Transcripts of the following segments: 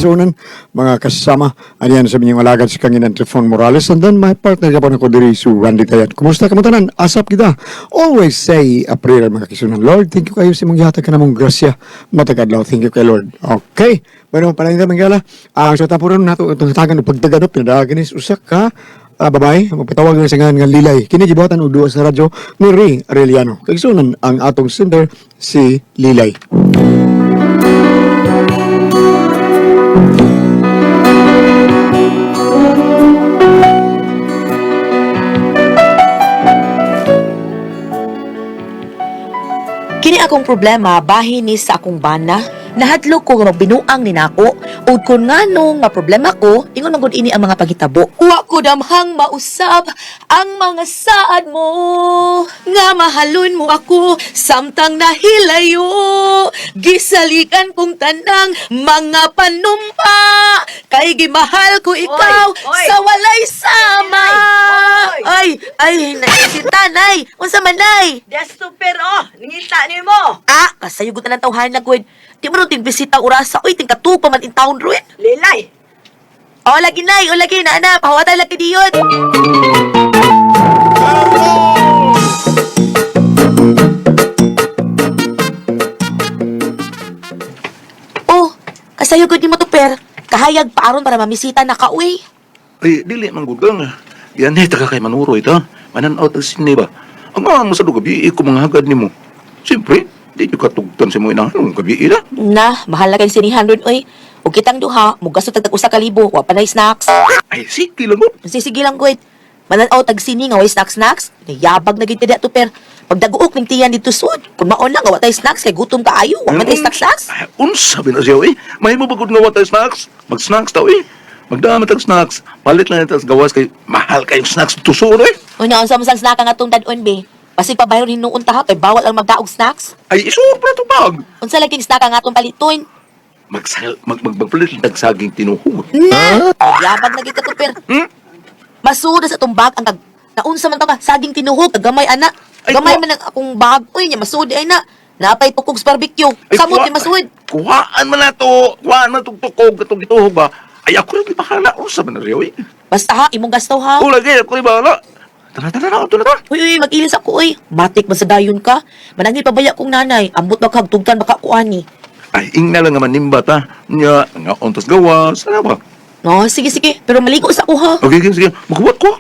kaigsunan, mga kasama. Aniyan sa minyong alagad si Kanginan Trifon Morales and then my partner gapon ako diri si Randy Tayat. Kumusta ka mo tanan? Asap kita. Always say a prayer mga kaigsunan. Lord, thank you kayo sa imong gihatag kanamong grasya matag adlaw. Thank you kay Lord. Okay. Bueno, palain ta manggala. Ang sa tapuron nato itong hatagan og pagdaganop pinadagan is usa ka babae, magpatawag lang sa ngalan nga Lilay. Kini gibuhatan og duwa sa radyo ni Ray Arellano. Kaigsunan ang atong sender si Lilay. Kini akong problema bahin ni sa akong bana. Nahadlok ko nga magbinuang ni nako ug kun nganong nga problema ko, ingon man gud ini ang mga paghitabo. Wa ko damhang mausab ang mga saad mo nga mahalon mo ako samtang nahilayo. Gisalikan kong tanang mga panumpa kay gimahal ko ikaw Oy, oy. sa walay sama. Oy. Ay, ay, naisita nay. Unsa man nay? Desto pero, oh, nangita ni mo. Ah, kasayugot na ng tawhan na gud. Di mo rin ting bisita orasa. Uy, ting katupa man in town ruin. Lilay, O, lagi nay, o lagi na, ana. Pahawatan lagi diyon. Oh, kasayugot ni mo to, per. Kahayag pa aron para mamisita na ka, uy. Ay, dili man gud kang. Yan eh, taga kay Manuro ito. Mananaw tag sine ba? Ang nga mo sa gabi, ko mga hagad nimo. Siyempre, di nyo katugtan sa mga inahan gabi na. Na, mahal na kayong sinihan ron, uy. O kitang duha, mugasto tagtag usa ka libo, wa pa na snacks. Ay, sige lang gud. Sisige lang ko. Mananaw tag sini nga way snacks snacks. Nayabag na gid ta to per. Pagdaguok ning tiyan dito sud. Kun maon lang nga wa tay snacks kay gutom kaayo. Wa man tay snacks snacks. Ay, unsa ba na siya eh? Mahimo ba gud nga wa tay snacks? Mag-snacks taw eh. Magdama tag snacks. Palit lang ta sa gawas kay mahal kayong snacks tusod eh. Unya unsa man sang snack nga atong dadon be? Basig pa bayron hinuon ta ha kay bawal ang magdaog snacks. Ay, isur pa to bag. Unsa lagi snack nga atong paliton? Magsal mag mag magpalit lang tag saging tinuhog. Na! Yabag na gid ka to per. Hmm? Masuod na sa atong bag ang kag naunsa man ta ka saging tinuhog kag gamay ana. Ay, Gamay kuha- man ang akong bag uy nya masuod ay na. Napay tukog sa barbecue. Ay, Samot ni masuod. Kuhaan man na to. Kuhaan man tong tukog katong gituhog ba? Ay, ako rin bahala. Unsa man na riyo eh? Basta ha imong gasto ha. O lagi, ako rin bahala. Tara, tara, tara, tara, tara. Uy, uy, mag-ilis ako, uy. Matik man sa dayon ka. Manangil pabaya kong nanay. Ambot ba kag tugtan baka ko ani. Ay, ingna lang nga manimba ta. Nya, nga ontos gawas. Ano ba? No, sige, sige. Pero maligo sa ko, ha? Okay, sige, sige. Maghuwat ko.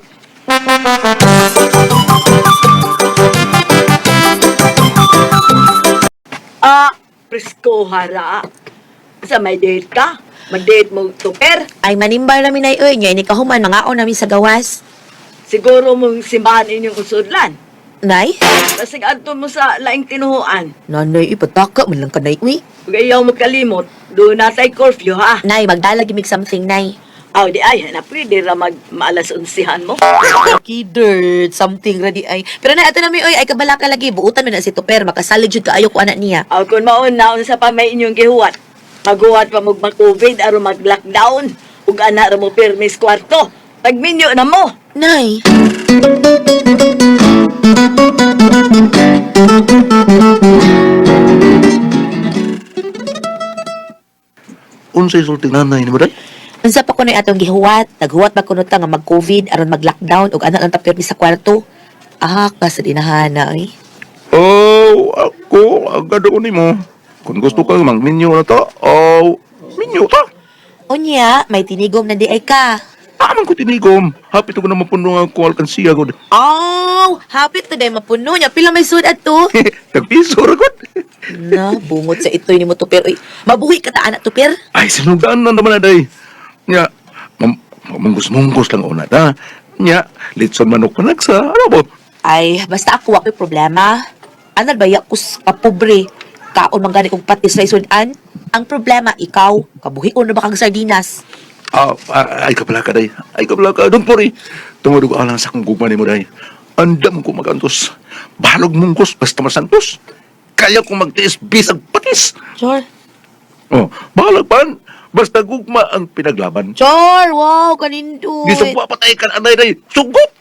ah, presko hara. Sa may date ka, mag-date mo tuper. Ay, manimba namin ay, uy. Nya, ini kahuman, mga namin sa gawas. Siguro mong simbahan inyong usudlan. Nay? Basig adto mo sa laing tinuhuan. Nanay, ipataka man lang ka, nay, uy. Ug ayaw mo kalimot, doon na tay curfew ha. Nay, magdala gimig something, nay. Aw di ay, na pwede ra mag maalas unsihan mo. Kiddert, something ready ay. Pero nay, ato nami, uy, ay kabala ka lagi. Buutan man na si Tuper. Makasalig jud kaayo ko anak niya. Aw kun maon na unsa pa may inyong gihuwat. Maghuwat pa mo mag-COVID aron mag-lockdown. Ug ana ra mo permis kwarto. Pagminyo na mo. Nay. Unsay sulti nanay ni mo day? Unsa pa kuno'y atong gihuwat? Naghuwat ba kuno ta nga mag-COVID aron mag-lockdown ug anak lang ta pirmi sa kwarto? Ah, ka sa dinahana ay. Oh, ako, agad ako nimo. Kung gusto ka, magminyo na ta. Oh, minyo ta. Unya, may tinigom na di ay ka. Taman ko tinigom. Hapit ko na mapuno ang kuwal kan siya gud. Aw, hapit to day mapuno nya pila may sud adto. Tagpiso ra gud. Na, bungot sa itoy nimo tuper oy. Mabuhi ka ta anak tuper. Ay, sinugdan na naman na day. Nya, munggus-munggus lang una ta. Nya, litson manok panagsa. Ano ba? Ay, basta ako wa ko'y problema. Ano ba ya kus kapobre? Kaon man gani kong patis sa isudan. Ang problema ikaw, kabuhi na ba kang sardinas? Ah, ah, ay kabala ka, day. Ay kabala ka. Don't worry. Tungod ko alang sa kong gugma ni mo, day. Andam ko magantos. Balog mungkos, basta masantos. Kaya kong magtiis bisag patis. Sure. Oh, balag pan. Basta gugma ang pinaglaban. Chor, wow, kanindoy. Di sa buwa patay ka na, day, day. Sugot!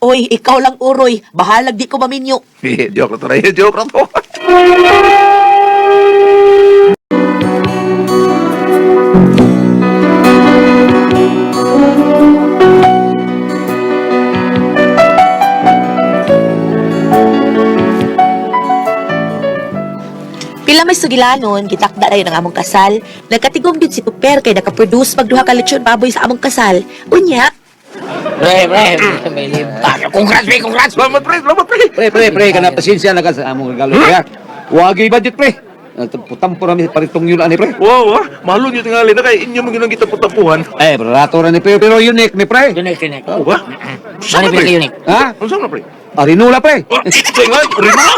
Oy, ikaw lang uroy. Bahalag di ko maminyo. Joke na to, day. Joke na to. Pila may sugilanon, gitakda na yun ang among kasal. Nagkatigom gyud si Tuper kay nakaproduce magduha ka lechon baboy sa among kasal. Unya, Pre, pre, may limpa. Congrats, pre, congrats. Salamat, pre. Salamat, pre. Pre, pre, pre, kana pasensya na ka sa among regalo. Kaya, wagi budget, pre. Tampo rami paritong yun ani, pre. Wow, ah. Mahalo niyo tingali na kay inyo mga ginang tapuhan. Eh, barato ra ni pre, pero unique ni pre. Unique, unique. Oh, ba? Ano pre, unique? Ha? Ano sa pre? Arinula, pre. Oh, tingan, rinula.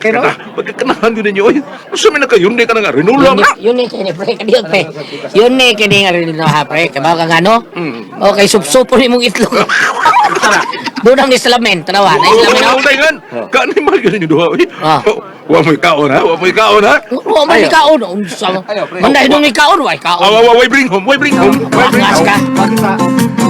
Kaya Kana, pagkakanahan yun ninyo, oy. Unsa may nakayundi ka na nga, rinula nga. Unique, unique, pre. Kadiyo, pre. Unique, ini nga rin ha, pre. Kabaw ka nga, no? Mm. Okay, supsupo ni mong itlog. Doon ang islamin. Tanawa, na islamin, Oh, no? tingan. Kanay mahal yun ninyo duha, oy. Ah. Oh, Wa mo'y kaon, ha? Wa mo'y kaon, ha? Wa man ni kaon. Unsa mo? Ayaw, pre. Mandahin nung ni kaon, way kaon. Ah, wa, wa, why bring home? Why bring home? Why bring Wangas home? ka.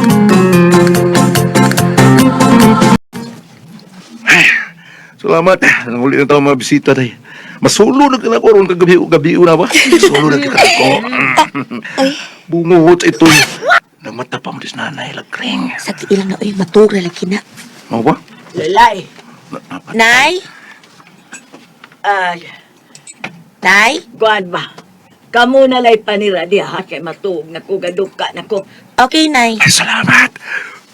Salamat. Nang uli na tao mga bisita day. Masulo na ka na ko ron kagabi gabi na ba? Sulo na ka ko. ay, Bungot ito. Nagmata pa mo dis nanay lagring. sakit ilang na oy, matuog ra lagi na. Mao ba? Lalay. Nay, Ay, nay. guan ba? Kamu na lay panira di ha kay matuog na ko gaduka na ko. Okay, nay. Ay, salamat.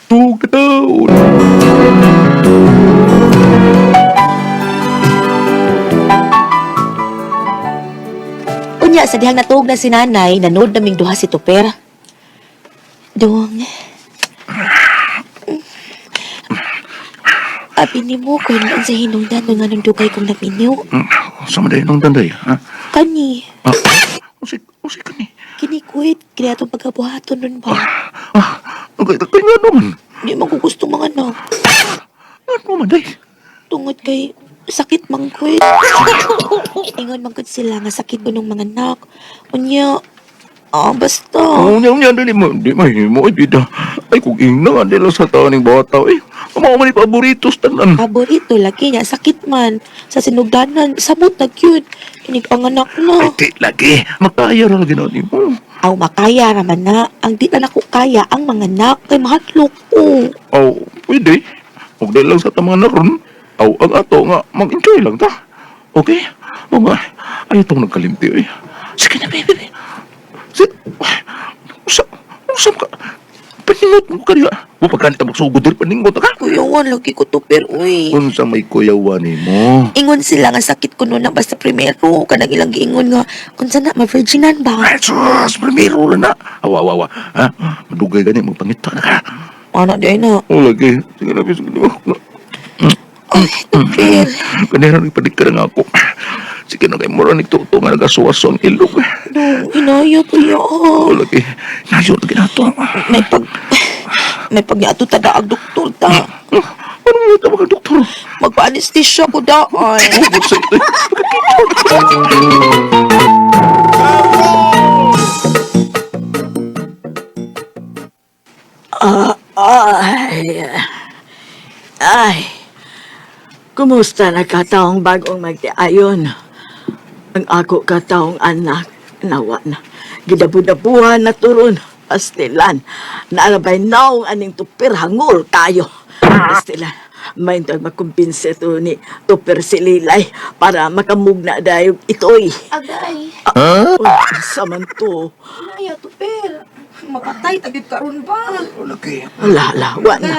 Tug na taon. Unya, sa dihang natuog na si nanay, nanood naming duha si Tuper. Dong. Abi ni mo kung sa hinungdan nung anong dugay kong nagminyo. Sa man nung tanday, ha? Kani, Ah, usik, usik ka ni. kinikuit, kaya itong pagkabuhaton nun ba? Ah, okay, kaya nga naman. Di man ko gusto mga anak. Ano man day? Tungod kay sakit mangkwit. Ingon mangkwit sila nga sakit ko nung mga anak. Unya, basta. Oh, unya unya dili mo, di mahimo ay bida. Ay kung ingna nga nila sa taning bata eh. Mao man ni paborito sa tanan. Paborito lagi niya, sakit man. Sa sinugdanan, samot na cute. Inig ang anak Ay na. di lagi, makaya ra lagi na nimo. Aw, makaya raman na. Ang di na nako kaya ang mga anak kay mahadlok ko. Aw, pwede. Ug dahil lang sa tamang anak ron. Aw, ang ato nga mag-enjoy lang ta. Okay? O nga, ay itong nagkalimti eh. Sige na, baby. baby. Si, usa, usa ka. Paningot mo ka niya. Wa pagkanit ang magsugod diri, paningot ka. Kuyawan, lagi ko to, pero uy. Unsa may kuyawan nimo? Ingon sila nga sakit ko noon na basta primero. Kanang ilang giingon nga, unsa na, ma-virginan ba? Ay, sus, primero na na. Awa, awa, awa. Ha? Madugay gani, magpangita na ka. Ano, di ay na. O, lagi. Sige na, sige na. Ay, tupir. Kanina nagpanikara nga ako. Sige na kay mura nagtuto nga nagasuwaso ang ilog. No, inaya po ya. O, lagi. Nayo lagi na ito. May pag... May pag niya ato tada ang doktor ta. Ano mo ito mga doktor? Magpa-anesthesia ko daan. Hugot sa ito. Ay. Ay. Kumusta na kataong bagong magtiayon? Ang ako kataong anak, nawa na. Gidabu-dabuhan na turon. Pastilan. Naalabay naong aning tupir hangol kayo. Pastilan. May intag makumbinse to ni tupir si Lilay para makamugna dayo itoy. Agay. Huh? Sa man to. Inaya, tupir. Mapatay, tagit karon ba? Lagi. Wala, wala, wa na.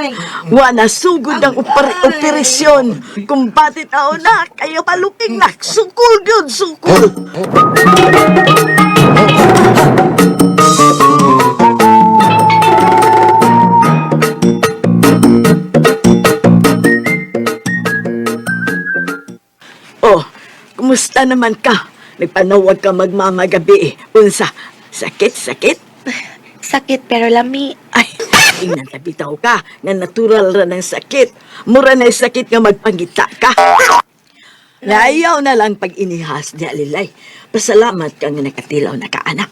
Wa na, sugod ang operasyon. Kumbate tao na, kayo paluking na. Sukol yun, sukol. Oh, kumusta naman ka? Nagpanawag ka magmamagabi eh. Unsa, sakit, sakit? Sakit pero lami. Ay, ingnan bitaw ka nga natural ra ng sakit. Mura na sakit nga magpangita ka. Nayaw na lang pag inihas ni Alilay. Pasalamat ka nga nakatilaw na ka, anak.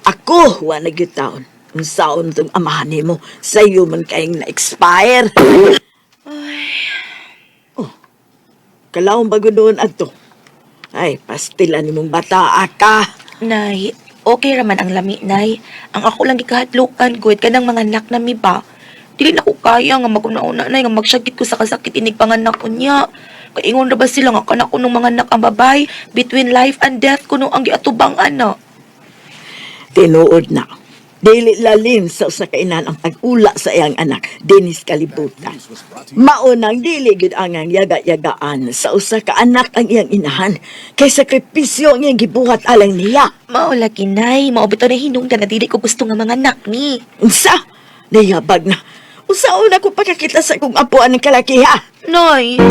Ako, wa na gyud taon. Unsaon tong amahan nimo, sayo man kayong na-expire. Oh, kalawang bago noon adto. Ay, pastilan nimong bata ka. Nay, okay raman ang lami, Nay. Ang ako lang gikahadlukan, guhit ka ng mga anak na mi ba? Dili na ko kaya nga maguna-una, Nay, nga magsyagit ko sa kasakit inig panganak ko niya. Kaingon ra ba sila nga kana kunong mga anak ang babay, between life and death kuno ang giatubang ana. Tinuod na. Dili lalim sa usa ka inan ang pag-ula sa iyang anak dinis kalibutan. Maunang dili gid ang yaga-yagaan sa usa ka anak ang iyang inahan kay sakripisyo ang iyang gibuhat alang niya. Mao lagi nay, mao bitaw na hinungdan nga dili ko gusto nga mga anak ni. Unsa? Nayabag na. Unsa una ko pagkakita sa akong apuan ng kalakiha? Nay.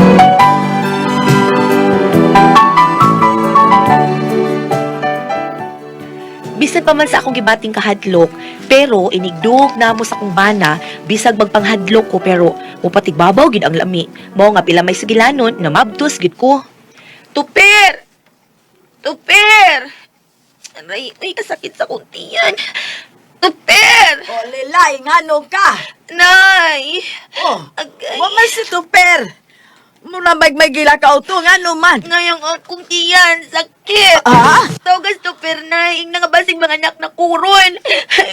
Bisan pa man sa akong gibating kahadlok, pero inigdug na mo sa akong bana, bisag magpanghadlok ko pero mupatigbabaw gid ang lami. Mao nga pila may sigilanon na mabdos gid ko. Tuper! Tuper! Aray, ay kasakit sa akong tiyan. Tuper! O lilay, ngano ka? Nay! Oh, Agay. wa man si Tuper. Mura magmagila ka auto, ngano man? Ngayong akong tiyan, sakit. Ah? Tawagas to, Pernay. Ing nangabasig mga anak na kuron.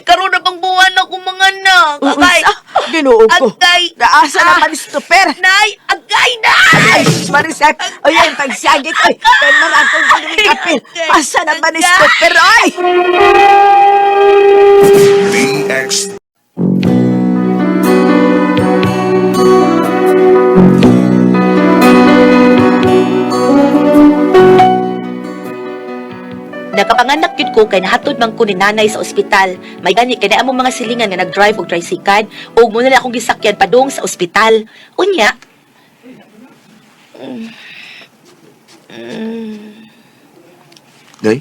Karon na pang buwan ako mga anak. Agay. Unsa? Ginoo ko. Agay. Naasa Ah. naman si Tuper. Nay, agay na! Ay, Marisel. Ay, ay, pagsagit. Ay, penmar atong galing kapil. Asa naman ni Tuper, ay! BX Nakapanganak yun ko kay nahatod man ko ni nanay sa ospital. May gani kay naa mo mga silingan nga nag-drive og tricycle ug mo nila akong gisakyan padung sa ospital. Unya, Day,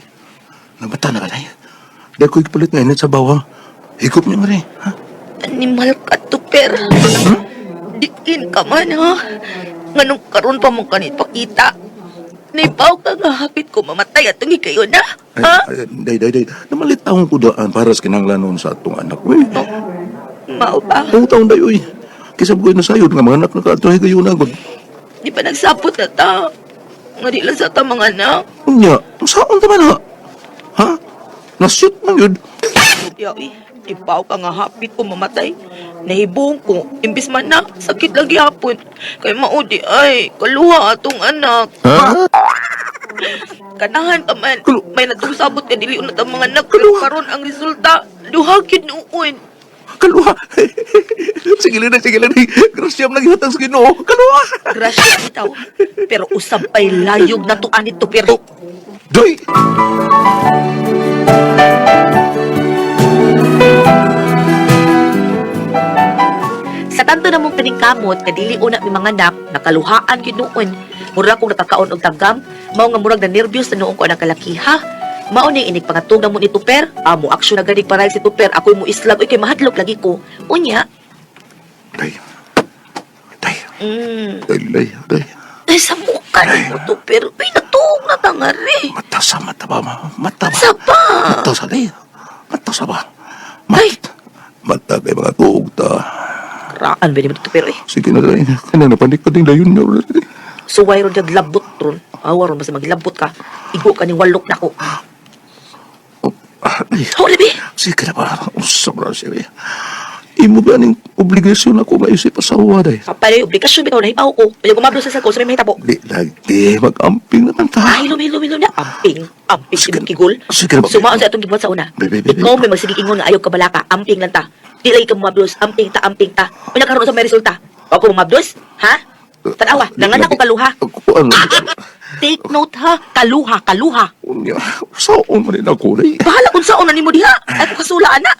nabata na ka, day. Day, ko ipalit nga init sa bawang. Higop niya nga rin, ha? Animal ka to, per. Diin ka man, ha? Nganong karon pa mo kanit pakita. Naipaw ka nga hapit ko mamatay at kayo na. Ay, Ha? ay, day, day, day. Namalit akong kudaan para sa kinanglanon sa atong anak, uy. Mao ba? Ang taon day, uy. Kisa bukoy na sayod nga mga anak na kaatuhay kayo na, god. Di pa nagsapot na ta. Nga di lang sa ta mga anak. Unya, saan ta man, ha? Ha? Nashoot man yun. Yawi, ipaw ka nga hapit ko mamatay. Nahibong ko, imbis man na, sakit lagi hapon. Kay maudi ay, kaluha atong anak. Ha? Kanahan pa man, Kalu- may natungsabot ka dili unat ang mga anak. Pero karon ang resulta, duha gyud noon. Kaluha. Sige lang na, sige lang na. Grasya mo naghihatag sa Ginoo. Kaluha. Grasya bitaw. Pero usab pa'y layog na tuan nito pero Oh, Doy! Sa tanto na mong paningkamot nga dili una mi mga anak, nakaluhaan gyud noon. Mura kong nakakaon og tagam, mao nga murag na nervyos na noon ko ang kalakiha. Mao ni inig pangatog na mo ni Tuper, amo aksyon na ganig paray si Tuper, ako'y mo islag, uy kay mahadlok lagi ko. Unya, Day. Day. Day, day, day. ay sa mukha ni mo Tuper, uy natuog na tangari. Mata sa mata ba? Mata ba? Sa pa. Mata sa day. Mata sa ba? Ay. Mata kay mga tuog ta. Raan ba ni mo Tuper eh. Sige na day. Kaya napanik pa din dayon na. Suway ron naglabot ron. Awa ron basta maglabot ka. Igo ka ni walok na ko. Oh, ah, day. Holy bi! Sige na ba? Usap na siya. eh. Imo ba ning obligasyon ako nga isip asawa day? Kapalay, obligasyon bitaw na hipaw ko. Kaya gumablo sa ko sa may mahitabo. Di lagi mag-amping naman ta. Ay, hilom, hilom, hilom na. Amping. Amping, Sige. imong kigol. Sige na ba? Sumaon sa atong gibuhat sa una. Be, be, be, be. Ikaw may magsigig ingon nga ayaw kabalaka. Amping lang ta. Di lagi ka mablos. Amping ta, amping ta. Unya karon sa may resulta. Wa ko mablos? Ha? Tanawa, nanganak ko kaluha. Ako ano? Take note ha. Kaluha, kaluha. Unya, saon man rin ako day. Bahala kung saan na nimo diha. Ay ko kasula ana.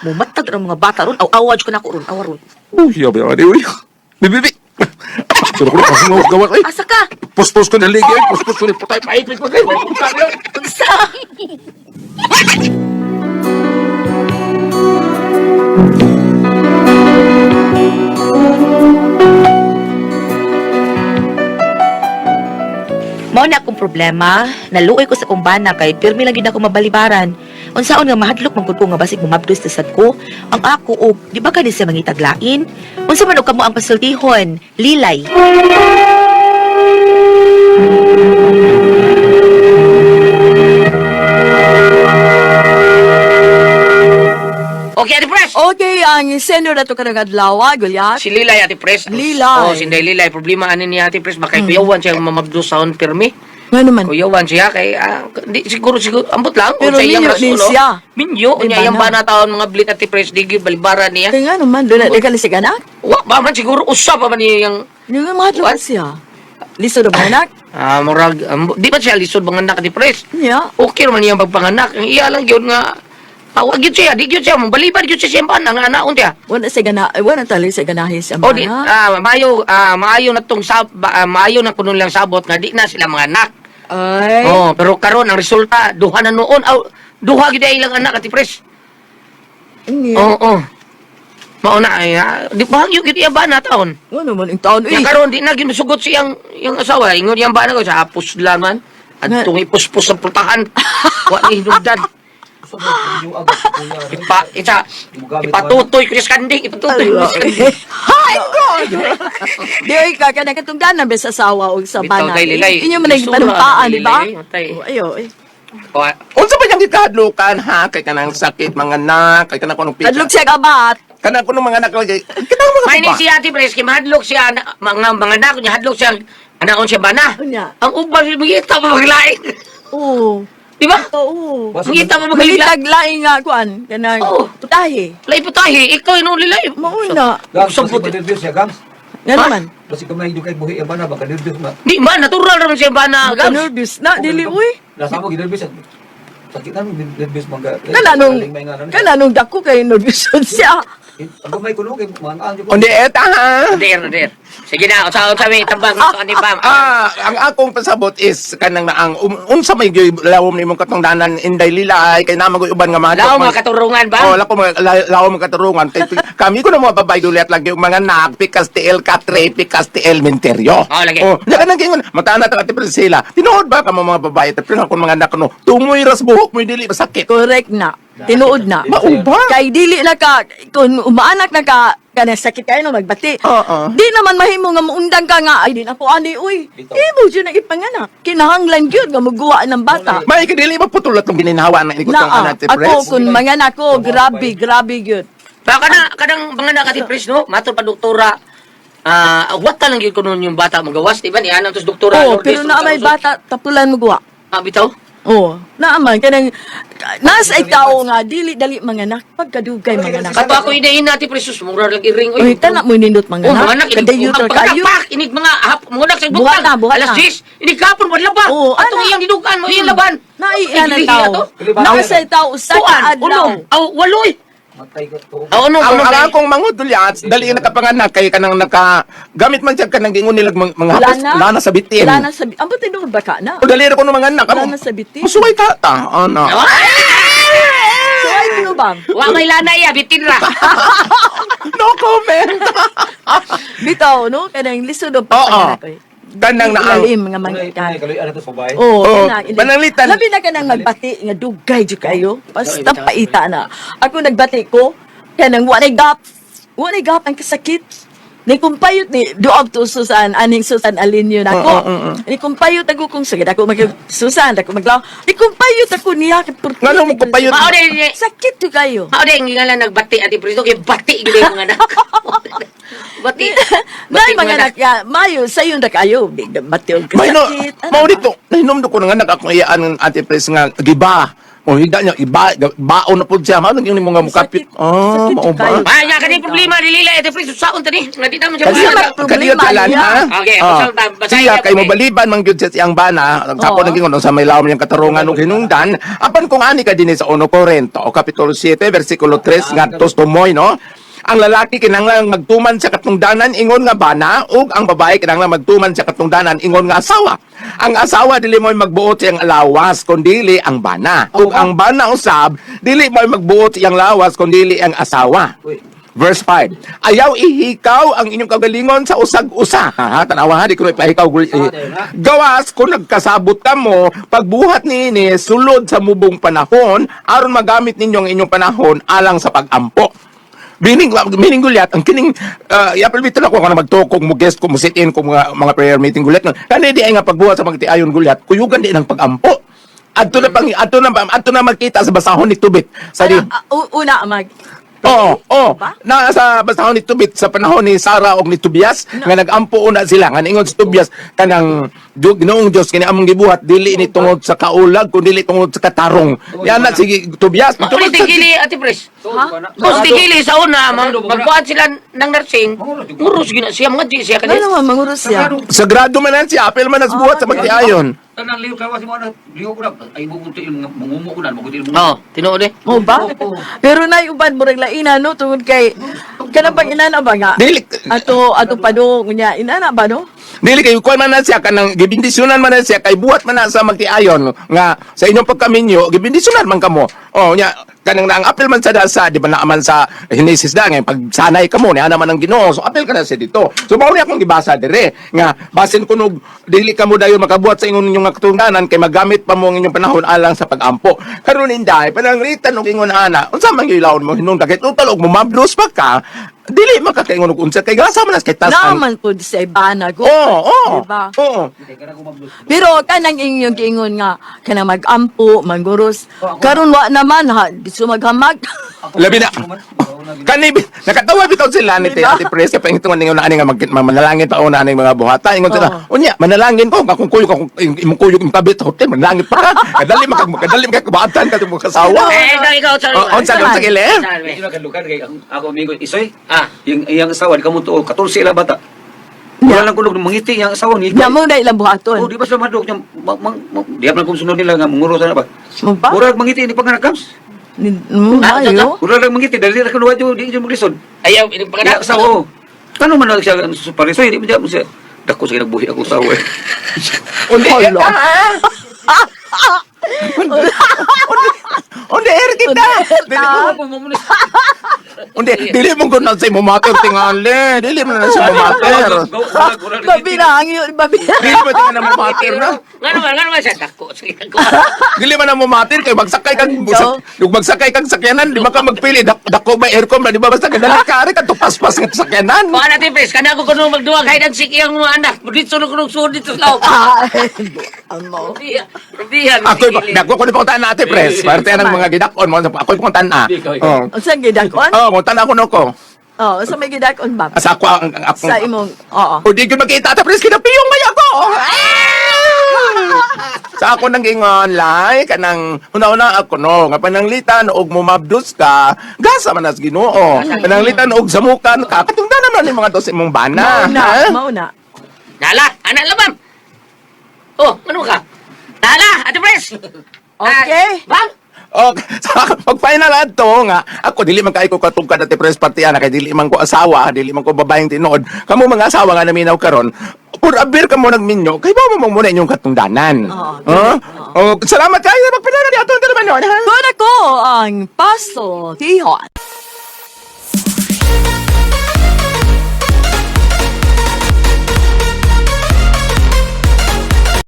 Mumatag ang mga bata ron. Aw awa jud ka nako ron. Awa ron. Uy, yabi ka di, uy. Bi, bi, bi. Pero ko na kasungaw gawa, ay. Asa ka? Puspos ko na ligi, ay. Puspos ko na putay, paipit ko na. Unsa? Mao na akong problema, naluoy ko sa kumbana kay pirmi lang gid ako mabalibaran. Unsaon nga mahadlok man gud ko nga basig mumabdos ta sad ko, ang ako og di ba kani siya mangitaglain? Unsa man og kamo ang pasultihon? Lilay. Okay, Ate Pres. Okay, ang sender na to karong adlaw, Gulyat. Si Lilay, Ate Pres. Lilay. Oh, si Inday Lilay. Problema ani niya, Ate Pres. Baka kuyawan siya mamabdo sa on pirmi. Nga naman. Kuyawan siya kay di, siguro siguro ambot lang Pero sa iyang minyo rason, din no? siya. Minyo Di unya ba iyang na? bana taon mga blit, Ate Pres, di gyud balibara niya. Kaya nga naman, doon na, di ka lisig anak. Wa ba man siguro usa pa man niya yang Yung nga mahadlok What? siya. Lisod ang anak. Murag di ba siya lisod mga anak, Ate Pres? Yeah. Okay man iyang pagpanganak. Ang iya lang gyud nga wag gyud siya, di gyud siya mobaliban gyud siya siyang bana nga anaon siya. Wala sa gana, wala tali sa ganahi sa O di bana. maayo na tong maayo na kuno lang sabot nga di na sila mga anak. Ay. Oh, pero karon ang resulta duha na noon. Aw, duha gyud ay ilang anak, Ate Pres. Hindi. Oo. Oh, Mao na ay di ba gyud iya ba na taon. Ano man ang taon, Ya uy. karon di na gyud masugot siyang yung asawa. Ingon iyang bana ko sa apos man. Adtong ipuspos sa putahan. Wa ni hinugdan. Ipa isa ipatutoy ko sa kanding, ipatutoy ko sa kanding. Hi, God! Di ay ka, kanang katungdanan ba sa asawa o sa Bitaw bana. kay Lilay. Inyo man ang Isura, panumpaan, di ba? Lilay, matay. Oh, ayo, ay. O, Unsa ba yang gikahadlukan ha? Kay kanang sakit mga anak, kay kanang kunong pika. Adlok siya kabat. Kanang kunong mga anak lagi. Kanang mga May ni baba. si Ate Pres, kay mahadlok siya, mga anak niya, hadlok siya, anaon siya bana. Unya. Ang uban, mangita pa maglain. Oo. Di ba? Oo. Mangita pa maglain. Malitag laing nga kuan kanang Oo. putahe. Lay putahe, ikaw inuuli lay. Mauna. Gams, Sa basi puti. manervyos siya, Gams. Nga Ha? naman. Basi kamay yung kay buhi ang bana, baka nervyos ma. Di man, natural naman siya bana, Gams. Nervous na dili uy. Nasa mo, ginervyos siya. Sakit na, nervyos mangga. Kana nung dako kay nervous siya. Ang gamay ko no, kay mga ang Undi eta ha. Der, der. Sige na, unsa may tambang sa ani Pam. Ang akong pasabot is kanang naang unsa may gyud lawom nimong katungdanan, Inday Lilay, kay naa magoy uban nga mga Laom mga katurungan ba? Oh, lako mga lawom mga katurungan. Kay kami ko na mga babae dulit lagi yung mga anak pikas TL katre pikas TL menteryo. Oh, lagi. Oh, nya kanang gingon mata na ta Ate Priscilla. Tinuod ba kamo mga babae pero akong mga anak no tumoy ras buhok mo dili masakit. Correct na. Tinuod na. Mao ba? Kay dili na ka kung umaanak na ka kanang sakit kayo no magbati. Oo. Di naman mahimo nga muundang ka nga ay di na ko ani uy. Imo jud nang ipanganak. Kinahanglan gyud nga muguwa ng bata. May kadili ba putulot tong gininhawa na ini ko tong Naa, anak Ate ako Pres? kung manganak ko, grabe, grabe gyud. Baka na kanang mga anak, Ate Pres, no? Matod pa doktora. What ta lang gyud kuno yung bata magawas, di ba? Ni anang tos doktora. Oh, Lourdes, pero naa may sa- bata tapulan mo guwa. Bitaw. Oh, naa man kanang nasa itaw nga dili dali manganak pagkadugay manganak. Kato ako inahin natin, Pres, sus, mura lang iring. Uy, tanak mo nindot Oh, mga anak, manganak. inig, Kadayot ra kayo. pak, inig mga hap, mga anak sa Buhat butang. na, buhat Alas na. 10, inig kapon, wala ba? Oo, Atong ana. iyang dinugan mo, iyang laban. Naiya na Ay, tao. ato. Nasa itaw usa ka Tuan, adlaw. unom, aw, waloy. Matay ko to. Aw, unom, Ang unom. ang akong mangudulyat dali na kapanganak kay kanang naka gamit man siya kanang gingon nila mga hapos lana sa bitin. Lana sa bitin. Ang tinuod ba ka na? O dali ra ko ng mga anak. Lana sa bitin. Musuway ta ta. Ano? So ay kuno ba? Wa may lana iya, bitin ra. No comment. Bitaw no kanang lisod og Oo. pagpanganak oy. Kanang naang Ilalim nga mangikan. Kaloy ano to sa babae. Oo, Oo, kanang ilim. pananglitan. Labi na kanang magbati nga dugay jud kayo. Basta paita na. Ako nagbati ko kanang wa nay gap. Wa nay gap ang kasakit. Ni kumpayot ni duab to Susan aning Susan Alinyo na ako. Ni kumpayot ako kung sige ako mag Susan ako maglaw. Ni kumpayot ako niya kay purti. Ngano mo kumpayot? Mao din, Sakit jud kayo. mao din nga lang nagbati Ate Pres, kay bati gyud yung mga anak. Bati. Nay mga anak ya, mayo sayon ra kayo. Bati og May no, kasakit. Ano mao ba? dito. Nahinom do ko nga anak akong iyaan ng Ate Pres nga giba. O hida niya iba baon na pud siya. Mao nang yung mga mukapit. Sakit. Oh, Sakit mao ba? kayo. Ay, nga kani problema ni Lila Ate Pres, saon ta ni? Nga di na mo siya Kasi Wala maano. problema kaniyo talan niya. ha. Okay, Oh. basahin Siya niya, kay okay. mobaliban man gyud siya siyang bana. Ang Oo. sapo naging ono sa may lawom niyang katarungan ug hinungdan. Apan kung ani ka dinhi sa 1 Corinto o kapitulo 7 versikulo 3 ngadto sa tumoy no. Ang lalaki kinahanglan magtuman sa katungdanan ingon nga bana ug ang babae kinahanglan magtuman sa katungdanan ingon nga asawa. Ang asawa dili mo'y magbuot siyang lawas kundili ang bana. Ug ang bana usab dili mo'y magbuot siyang lawas kundili ang asawa. Uy. Verse 5. Ayaw ihikaw ang inyong kagalingon sa usag-usa. Ha, tanawa ha, di ko na ipahikaw. Gawas, kung nagkasabot ka mo, pagbuhat niini, sulod sa mubong panahon, aron magamit ninyo ang inyong panahon alang sa pagampo. Meaning, meaning gulyat, ang kining, yapil bito na ko kung magtukog mo guest ko, mo sit in ko mga prayer meeting gulyat. Kani di ay nga pagbuhat sa magtiayon gulyat, kuyugan di ng pagampo. Adto na pang adto na adto na magkita sa basahon ni tubit. Sa di Ana, una mag Oo. Ba? Na sa panahon ni Tobit, sa panahon ni Sarah og ni Tobias, nga nagampo una sila nga niingon si Tobias kanang Ginoong Dios kini among gibuhat dili ni tungod sa kaulag kun dili tungod sa katarong. Yan na sige Tobias. Maulit tigili, Ate Pres. Ha? Kung tigili sa una, magbuhat sila ng nursing, ngurus gina siya, mga di siya Nga kanya. naman, mangurus siya. Sagrado man na siya, apel man na sa buhat sa magtiayon. Tanang liyo kawas mo na liyo ko na ay bubuti yung mga mangumo ko na maguti yung Oo, tinuod eh. Mo ba? Pero nay uban murag laina no tungod kay kanang pag inana ba nga? Dili Ato ato padung unya inana ba no? Dili kay kuan man na siya kanang gibindisyonan man na siya kay buhat man na sa magtiayon nga sa inyong pagkaminyo gibindisyonan man kamo. Oh nya kanang naang apel man sa dasa di ba naaman sa Henesis da nga pagsanay kamo ni ana man ang Ginoo, so apel ka na siya dito. So mao ni akong gibasa dire nga basin kunog dili kamo dayon makabuhat sa ingon ninyong katungdanan kay magamit pa mo ang inyong panahon alang sa pagampo. Karon inday pananglitan og ingon ana unsa man gilawon mo hinungdan kay total og mumablos pa ka dili makakaingon og unsa kay gasa man na kay tas ang Naman pud sa ibana go. Oo. Diba? Oo. Pero kanang inyong giingon nga kanang magampo, manguros. Karon wa naman ha, gusto maghamag. Labi na. Kani nakatawa bitaw sila ni Diba? Ate Pres kay pangitungan ningon na ani nga manalangin pa una aning mga buhata ingon sila. Unya manalangin ko akong kuyog akong imong kuyog imong kabit sa hotel manalangin pa ka. Kadali makag kadali makakabatan ka imong kasawa. Eh, ikaw, ikaw, sorry. Oh, unsa unsa gile? Sorry. Medyo nakalukan kay ako amigo isoy. Ah. Yung iyang asawa di kamo to 14 ila bata. Wala lang kunog mangiti iyang asawa ni. Nya mo na ilang buhaton. Oh, di ba sila madok niya? Di ba lang kung sunod nila nga manguro sana ba? Mo ba? Mura lang mangiti ni panganakams. Mo Ah, ayo. Mura lang mangiti dali ra kuno wadyo di jud maglisod. Ayaw, ining Kaya panganak. asawa. Oh. Kano man lang siya sa parisoy di ba siya. Dako sa kinagbuhi ako asawa. Eh. Undi Hala. Undi air kita. Dili mo Undi dili mo kuno sa imong mater tingali. Dili mo na sa imong mater. Babi na ang iyo, babi. Dili mo tingali mo mater na. Nga naman siya, dako. Sige, dako. Dili man na mo matir kay magsakay kag ug magsakay kag sakyanan di ba ka magpili dako ba aircon ba di ba basta kadala ka ari ka paspas nga sakyanan. Kuha natin, Pres. Kana ko kuno magduwag hide and seek iyang mga anak. Dito na kuno suod dito sa loob. Ay, amo. Rubihan. Ako dako ko ni panguntaan natin pres. Parte ang mga gidakon mo ako panguntaan na. Ikaw, ikaw. Oh. Unsa gidakon? Oh, nguntaan ako no ko. Oh, unsa may gidakon ba? Asa ako ang akong Sa imong, oo. O di gyud makita ta pres kinapiyong may ako. Sa ako nang ingon lay kanang una-una ako no nga pananglitan og mumabdos ka gasa man as Ginoo. Pananglitan og samukan ka katungdan naman ni mga dos imong bana. Mauna, Ha? mauna. Nala, anak labam. Oh, ano ka? Nala, Ate Pres. Okay. Ah, bang? Okay. Sa pag final adto nga ako dili man kay ko katungkad ati pres partiana kay dili man ko asawa, dili man ko babaeng tinuod. Kamo mga asawa nga naminaw karon, pur abir kamo nagminyo kay ba mo muna inyong katungdanan. Oo, Huh? Oh, salamat kayo sa pagpinana di ato naman ha. Doon ako ang Paso Tihon.